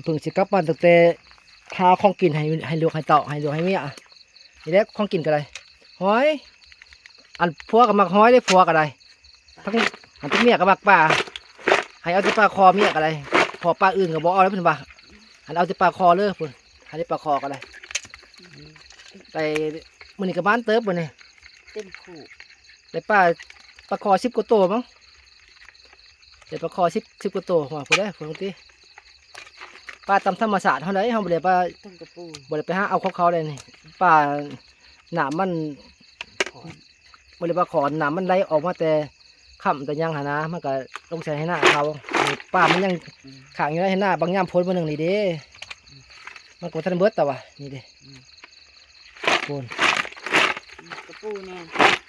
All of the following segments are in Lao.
ເພິ່ງຊິກັບມາຕັ້ງແຕ່ຫາຂອງກິນໃຫ້ ໃຫ້ລູກໃຫ້ເຕົ້າ ໃຫ້ລູກໃຫ້ເມຍ. ນີ້ແຫຼະຂອງກິນກໍໄດ້ ຫອຍ ອັນຜົວກໍມັກຫອຍເດ້ ຜົວກໍໄດ້ ທັງ ອັນທັງເມຍກໍມັກປາ ໃຫ້ເອົາແຕ່ປາຄໍເມຍກໍໄດ້ ເພາະປາອື່ນກໍບໍ່ເອົາແລ້ວເພິ່ນວ່າ ອັນເອົາແຕ່ປາຄໍເລີຍພຸ້ນ ໃຫ້ໄດ້ປາຄໍກໍໄດ້. ໄປ ມື້ນີ້ກໍໝານເຕີບມື້ນີ້ ເຕັມຄູ່ ໄດ້ປາ ປາຄໍສິບກວ່າໂຕມັງ ໄດ້ປາຄໍສິບ ສິບກວ່າໂຕ ຫົວຜູ້ໃດຜູ້ນັ້ນຕິ ປາຕາມທຳມະຊາດເຮົາໃດ ເຮົາບໍ່ໄດ້ປາ ເປັນກະປູ ບໍ່ໄດ້ໄປຫາເອົາຂອງເຂົາໃດນີ້ ປານ້ຳມັນ ບໍ່ໄດ້ປາຂອນ ນ້ຳມັນໄຫຼອອກມາແຕ່ຄ້ຳແຕ່ຫຍັງຫັ້ນນະ ມັນກໍລົງໃສ່ໄຮ່ນາເຂົາ ນີ້ປາມັນຍັງ ອືມ ຄ້າງຢູ່ໃນໄຮ່ນາ ບາງຍາມຝົນມື້ໜຶ່ງນີ້ເດ້ ມັນກໍບໍ່ທັນເບິດ ແຕ່ວ່ານີ້ເດ້ ອືມ ພຸ້ນ ອືມ ກະປູແນ່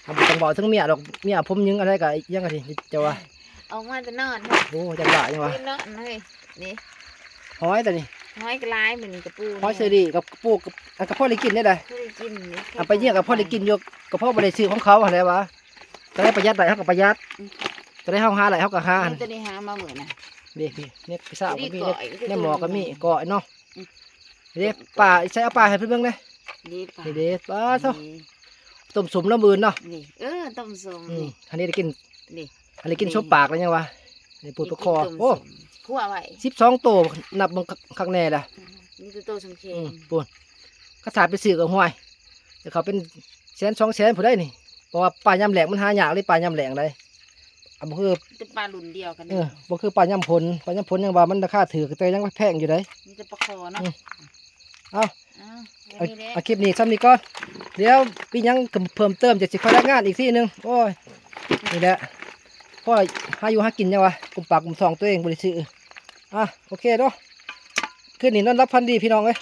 ເຮົາບໍ່ຕ້ອງເວົ້າເຖິງເມຍດອກ ເມຍຜົມຍິງອັນໃດກໍຍັງກະຊິ ເຈົ້າວ່າ ອອກມາແຕ່ນອນ ໂອ້ ຈັ່ງວ່າ ຈັ່ງວ່າ ນອນເຮີຍ ນີ້ ຫອຍຕົວນີ້ ຫອຍກໍຫຼາຍມື້ນີ້ ກະປູ ຫອຍເຊີຣີກັບກະປູ ອັນກໍພໍໄດ້ກິນໄດ້ ພໍໄດ້ກິນນີ້ ເອົາໄປຢ້ຽງກໍພໍໄດ້ກິນຢູ່ ກໍພໍບໍ່ໄດ້ຊື້ຂອງເຂົາຫັ້ນແຫຼະວ່າ ກໍໄດ້ປະຢັດໄດ້ ເຮົາກໍປະຢັດ ອືມ ຕົວໃດເຮົາຫາໄດ້ເຮົາກໍຫາ ຕົວນີ້ຫາມາມື້ນະ ເດ້ພີ່ ໃນພິຊາກໍມີ ໃນໝໍ້ກໍມີ ກ້ອຍເນາະ ອືມ ເດ້ ປາ ໃສ່ເອົາປາໃຫ້ເພິ່ນເບິ່ງເດ້ ນີ້ປາ ນີ້ເດ້ ປາໂທ້ ນີ້ ຕົ້ມສົມເນາະມື້ອື່ນເນາະ ນີ້ ເອີ ຕົ້ມສົມ ອືມ ນີ້ ອັນນີ້ໄດ້ກິນ ນີ້ ອັນນີ້ກິນ ນີ້ ສົມປາກແລ້ວຍັງວະ ນີ້ປູດປາຄໍ ໄດ້ກິນຕົ້ມ ໂອ້ ສົມ ຂົ້ວໄວ້ ສິບສອງໂຕ ນັບເບິ່ງຄັກແນ່ລະ ອືມ ມີແຕ່ໂຕສົມແຂງ ອືມ ພຸ້ນ ຄັນຖ້າໄປຊື້ກໍ ຫ້ວຍ ຈະເຂົ້າເປັນແສນສອງແສນພຸ້ນໃດນີ້ ເພາະວ່າປາຍາມແລ້ງມັນຫາຍາກເດ້ ປາຍາມແລ້ງໃດ ອ່າ ບໍ່ຄື ແຕ່ປາລຸ້ນດຽວກັນ ເອີ ບໍ່ຄືປາຍາມຝົນ ປາຍາມຝົນຍັງວ່າມັນລາຄາຖືກ ແຕ່ຍັງວ່າແພງຢູ່ໃດ ມີແຕ່ປາຄໍເນາະ ອືມ ເອົາ ເອົາ ເອົາ ເອົາ ແຄ່ນີ້ແຫຼະ ເອົາ ຄລິບນີ້ຊ່ຳນີ້ກ່ອນ ດຽວມີຫຍັງເພີ່ມເຕີມຈະຊິຄ່ອຍລາຍງານອີກທີໜຶ່ງ ໂອ້ຍ ນີ້ແຫຼະ ພໍຫາຢູ່ຫາກິນຫຍັງວະ ກຸມປາກກຸມທ້ອງຕົວເອງ ບໍ່ໄດ້ຊື້ ອ່ະ ໂອເຄເນາະ ຄືນນີ້ນອນຫຼັບຝັນດີພີ່ນ້ອງເອີຍ.